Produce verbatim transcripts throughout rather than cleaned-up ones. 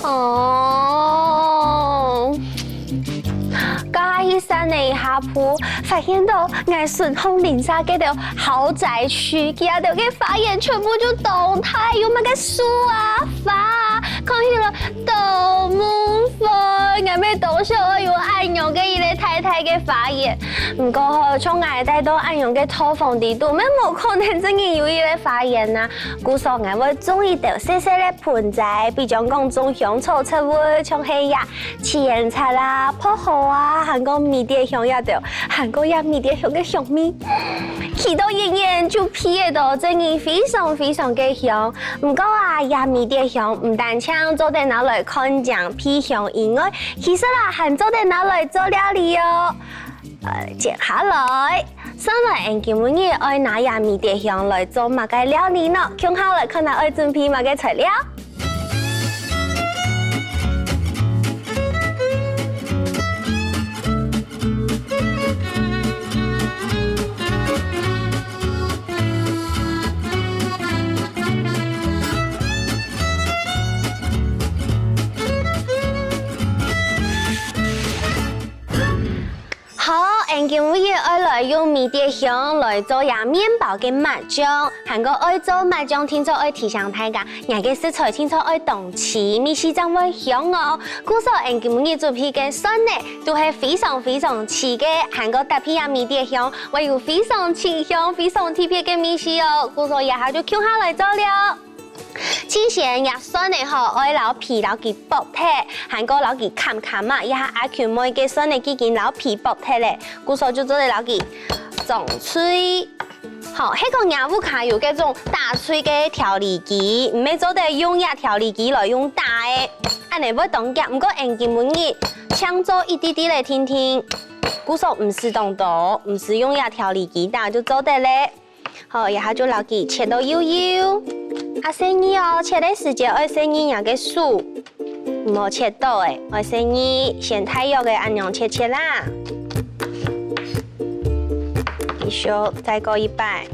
哦，該下去散了一下步，發現到𠊎順風鄰舍該兜豪宅區，佢兜个花園全部就當大，有麼个樹啊、花啊，看起來當夢幻。𠊎乜當想愛有恁樣个一個大大个花園。毋過吼，像𠊎戴到恁樣个套房裡肚，乜無可能真个有一個花園啊。 故所𠊎會種一兜細細个盆栽，比將講種香草植物，像係這芡蓼啊、薄荷啊，還過迷迭香這兜，還過這迷迭香个香味，鼻到遠遠就鼻得到，真个非常非常个香。毋過啊，這迷迭香毋單淨做得拿來看靚鼻香以外，其實啊，還做得拿來做料理哦。呃，接下來， 算來，𠊎今晡日愛拿這迷迭香來做麼个料理呢？共下來看下愛準備麼个材料。 好，𠊎今晡日愛來用迷迭香來做這麵包个抹醬，還過愛做抹醬，定著愛提醒大家，𠊎个食材定著愛當齊，味緒正會香哦。故所𠊎今晡日準備个蒜泥都係非常非常齊个，還過搭配這迷迭香，會有非常清香、非常特別个味緒哦。故所這下就共下來做了。 首先，這蒜泥吼，愛摎皮摎佢剝忒，還過摎佢砍砍啊，這下阿Q妹个蒜泥既經摎皮剝忒了，故所就做得摎佢掌碎。好，係講若屋下有該種打碎个調理機，毋係做得用這調理機來用打个，恁呢會當遽。毋過𠊎今晡日淨做一滴滴仔定定，故所毋使當多，毋使用這調理機打就做得了。 好，這下就摎佢切到幼幼。啊，細義哦，切个時節愛細義若个手，毋好切著欸，愛細義，先大約个恁樣切切啦。繼續，再過一擺。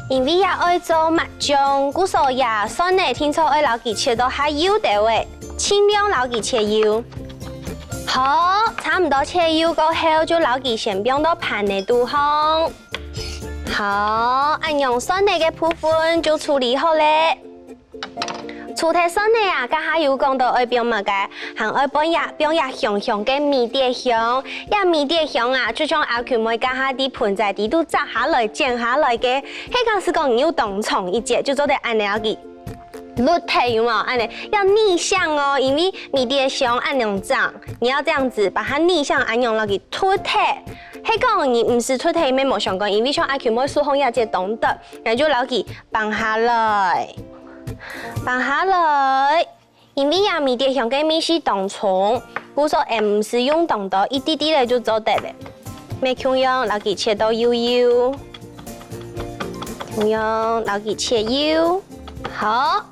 因為這愛做抹醬，故所這蒜泥定著愛摎佢切到較幼兜仔，盡量摎佢切幼。 好，差毋多切幼過後，就摎佢先放到盤仔肚項。好，恁樣蒜泥个部分就處理好了。除忒蒜泥啊，頭下有講到愛放麼个，還愛放這，放這香香个迷迭香。這迷迭香啊，就像阿Q妹頭下在盆栽裡肚摘下來、剪下來个，係假使講你有當長一節，就做得恁呢摎佢 㧒忒有無？恁呢，要逆向哦，因為迷迭香恁樣長，你要這樣子把它逆向恁樣摎佢㧒忒。係講你毋使㧒忒乜無相干，因為像阿Q妹手項這節當短，𠊎就摎佢放下來，放下來。因為這迷迭香个味緒當重，故所𠊎毋使用當多，一滴滴仔就做得了。乜共樣摎佢切到幼幼。 共樣摎佢切幼。好，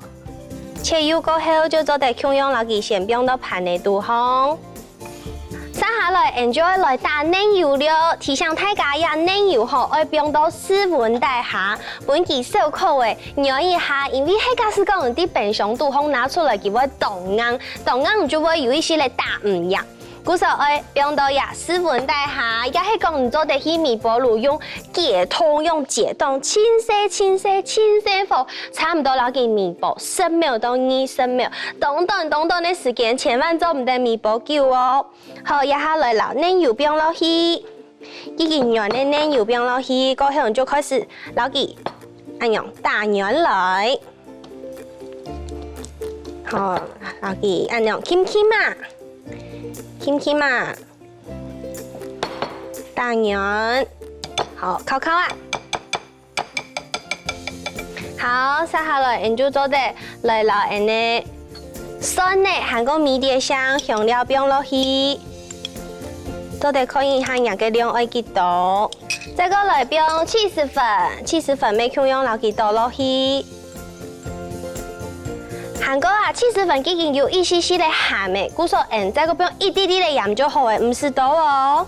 切幼過後就做得共樣摎佢先放到盤仔肚項。接下來，𠊎就愛來打奶油了。提醒大家，這奶油吼，愛放到室溫底下，分佢燒烤仔，軟一下，因為係假使講你在冰箱肚項拿出來，佢會當硬，當硬就會有一息仔打毋贏。 故所愛放到這室溫底下，也係講你做得去微波爐用解凍，用解凍，盡細、盡細、盡細火，差毋多摎佢微波十秒到二十秒，當短當短个時間，千萬做毋得微波久哦。好，這下來摎奶油放落去，已經軟个奶油放落去，過後你就開始摎佢恁樣打軟來。 好，摎佢恁樣輕輕啊，輕輕啊，打軟，好，烤烤啊。好，接下來𠊎就做得來摎𠊎个蒜泥還過迷迭香香料放落去，做得看一下若个量愛幾多。再過來放起司粉，起司粉乜共樣摎佢倒落去。還過啊，七十分既經有一息息个鹹个，故所𠊎再過放一滴滴个鹽就好了，毋使多哦。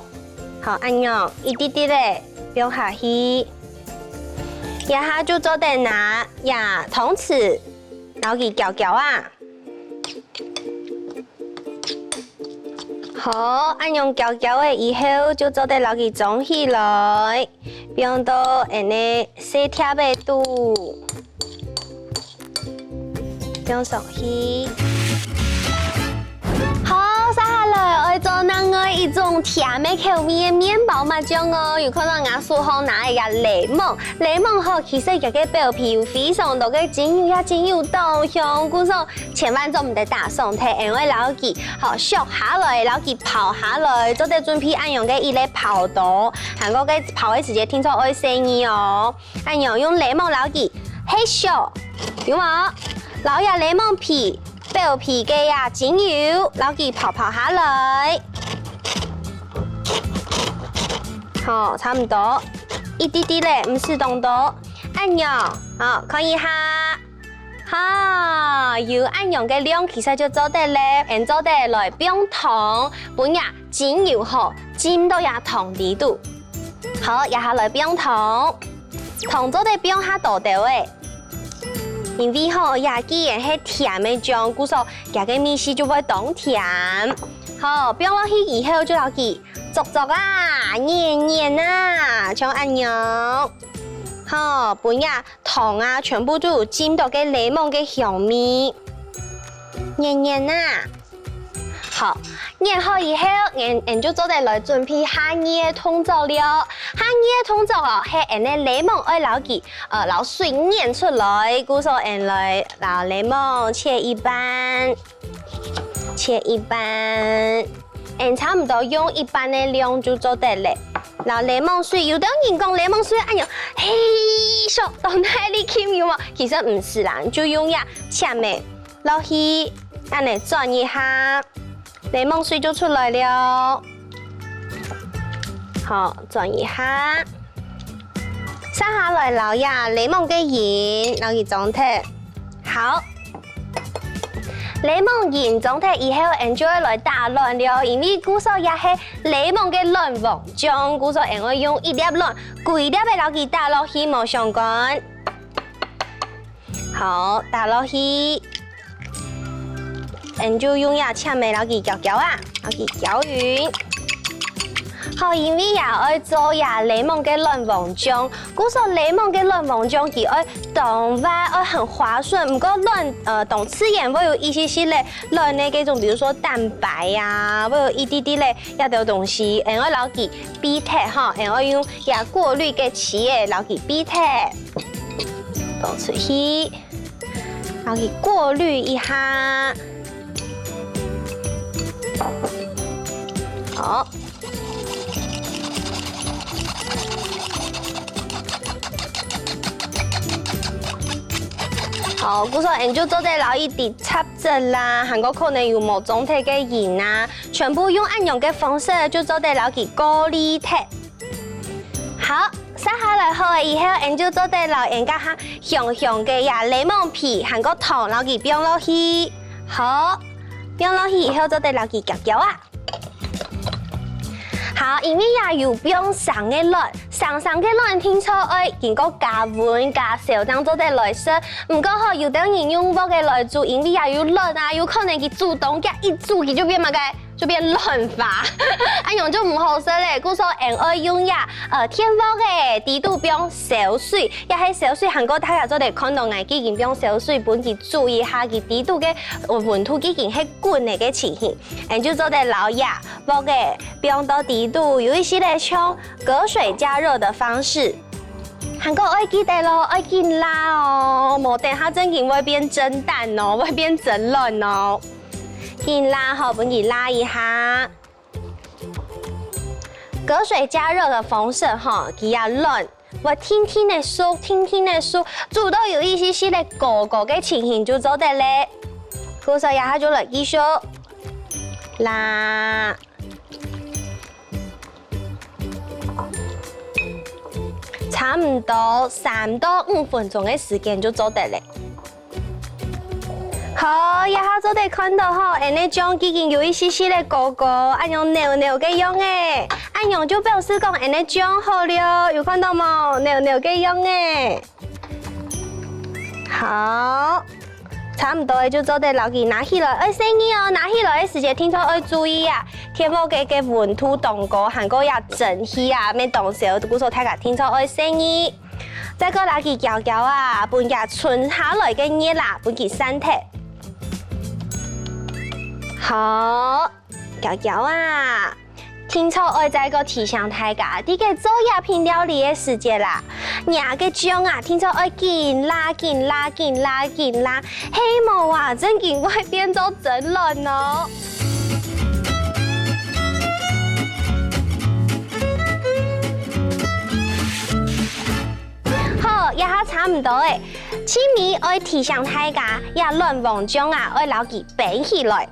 好，恁樣一滴滴个放下去，這下就做得拿這湯匙，摎佢攪攪啊。 好，恁樣攪攪仔以後，就做得摎佢裝起來，放到恁呢細碟仔肚，放上去。好，續下來愛做另外一種甜个口味个麵包麼个哦，有看著𠊎手項拿个檸檬，檸檬吼，其實佢个表皮有非常多个精油，也精油當香，故所 千萬做毋得打爽忒，因為摎佢，好，削下來，摎佢刨下來，做得準備恁樣个一個刨刀，還過該刨个時節定著愛細義哦。恁樣用檸檬摎佢，嘿，削，有無？摎這檸檬皮，表皮个呀，精油，摎佢刨刨下來。好，差毋多，一滴滴咧，毋使當多，恁樣，好，看一下。 哈，有恁樣个量其實就做得咧，𠊎做得來放糖，分這精油吼浸到這糖裡肚。好，這下來放糖，糖做得放較多兜仔，因為吼，這既然係甜个醬，故所佢个味緒就會當甜。好，放落去以後就摎佢捉捉啊，捻捻啊，像恁樣。好，分這 糖啊，全部都有浸到該檸檬个香味。捻捻啊！好，捻好以後，𠊎，𠊎就做得來準備下二个動作了。下二个動作哦，係𠊎个檸檬愛摎佢，呃，摎水捻出來，故所𠊎來摎檸檬切一半。 切一半，𠊎差毋多用一半个量就做得咧。摎檸檬水，有兜人講檸檬水恁樣，嘿，削到哪裡去有無？其實毋使啦，就用這籤仔落去，恁呢轉一下，檸檬水就出來了。好，轉一下。 續下來摎這檸檬个仁摎佢裝忒。好，檸檬仁裝忒以後，𠊎就愛來打卵了，因為故所這係檸檬个卵黃醬，故所𠊎愛用一粒卵，歸粒个摎佢打落去無相干。 好，打落去。𠊎就用這籤仔摎佢攪攪啊，摎佢攪勻。好，因為也愛做這檸檬个卵黃醬，故所檸檬个卵黃醬佢愛當滑，愛很滑順。毋過卵，呃，當自然會有一息息个卵个該種，比如說蛋白啊，會有一滴滴个這兜東西，𠊎愛摎佢避忒吼，𠊎愛用這過濾个器仔摎佢避忒。 倒出去，摎佢過濾一下。好。好，故所𠊎就做得摎一滴雜質啦，還過可能有無裝忒个仁啊，全部用恁樣个方式就做得摎佢過濾忒。 好，續下來好了以後，𠊎就做得摎𠊎加下香香个這檸檬皮，還過糖摎佢放落去。好，放落去以後做得摎佢攪攪啊。好，因為這有放生个卵，生生个卵定著愛經過加溫加燒，正做得來食。毋過吼，有兜人用鑊个來煮，因為這有卵啊，有可能佢煮當遽一煮，佢就變麼个？ 就變卵花，恁樣就毋好食咧。故所𠊎愛用這，呃，電鑊个底肚放燒水，這係燒水還過大家做得看著𠊎既經放燒水，分佢煮一下，佢底肚个，呃，溫度既經係滾个个情形，𠊎就做得摎這鑊个放到底肚，有一息仔像隔水加熱的方式。還過愛記得咯，愛緊抐哦，無等下正經會變蒸蛋哦，會變蒸卵哦。 緊抐吼，分佢抐一下。隔水加熱个方式吼，佢這卵會定定仔熟，定定仔熟，煮到有一息息个糊糊个情形就做得咧。故所這下就來繼續抐。 差毋多三到五分鐘个時間就做得咧。好，這下做得看到吼，𠊎个醬已經有一息息个膏膏，恁樣裊裊个樣仔，恁樣就表示講𠊎个醬好了，有看到無？裊裊个樣仔。好，差毋多个就做得摎佢拿起來，愛細義哦，拿起來个時節，定著愛注意啊，電鍋个个溫度當高，還過這蒸汽啊，乜當燒，故所大家定著愛細義。 再過摎佢攪攪啊，分佢存下來个熱啊，分佢散忒。好，攪攪啊！定著愛再過提醒大家，在該做這片料理个時節啦，若个醬啊，定著愛緊抐、緊抐、緊抐、緊抐，係無啊，正經會變做蒸卵哦。 好，這下差毋多了。盡尾愛提醒大家，這卵黃醬啊，愛摎佢冰起來。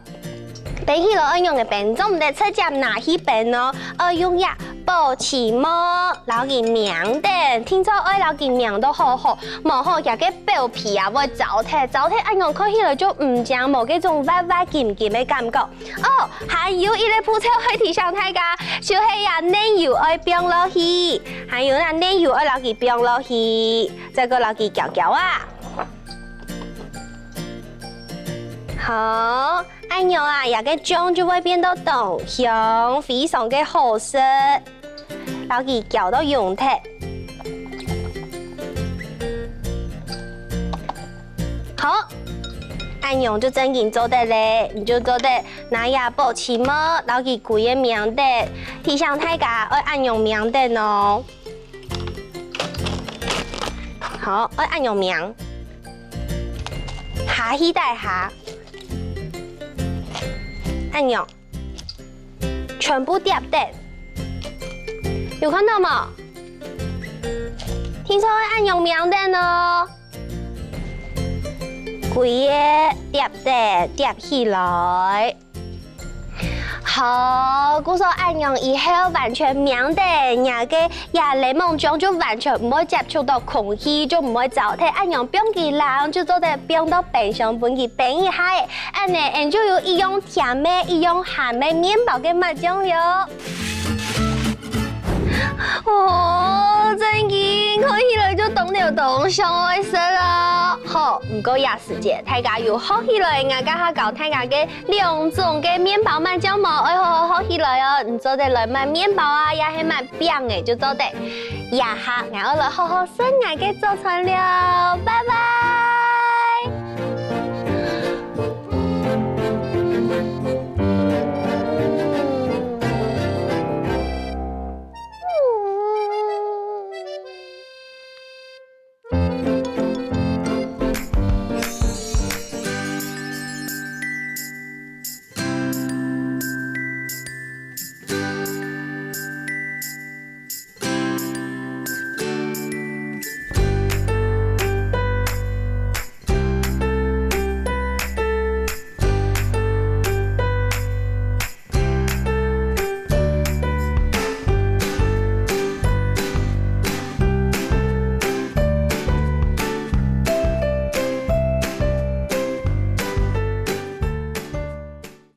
冰起來愛仰仔冰？做毋得直接拿去冰哦，愛用這保鮮膜摎佢擯等，定著愛摎佢擯到好好，無吼，佢个表皮啊會燥忒，燥忒恁樣看起來就毋靚，無該種滑滑金金个感覺。 哦，還有一個步驟愛提醒大家，就係這奶油愛放落去，還有這奶油愛摎佢放落去，再過摎佢攪攪啊。好，恁樣啊，這个醬就會變到當香，非常个好食。 摎佢攪到溶忒。好，恁樣就正經做得了，你就做得拿這保鮮膜摎佢歸个擯忒，提醒大家愛恁樣擯忒哦。好，愛恁樣擯，下去底下，恁樣。 全部疊等。有看到無？定著愛恁樣擯等哦。歸個疊等，疊起來。好，故所恁樣以後完全擯等，若个 這檸檬醬就完全毋會接觸到空氣，就毋會燥忒，恁樣放佢冷就做得放到冰箱分佢冰一下仔。恁仔，𠊎就有一樣甜个，一樣鹹个麵包个抹醬了。哦，正經看起來就當了當想愛食啊！好，毋過這時節，大家有學起來，𠊎這下教大家个 兩種个麵包抹醬無？愛好好學起來哦！你做得來抹麵包啊，也係抹餅仔就做得。這下𠊎愛來好好食𠊎个早餐了，拜拜。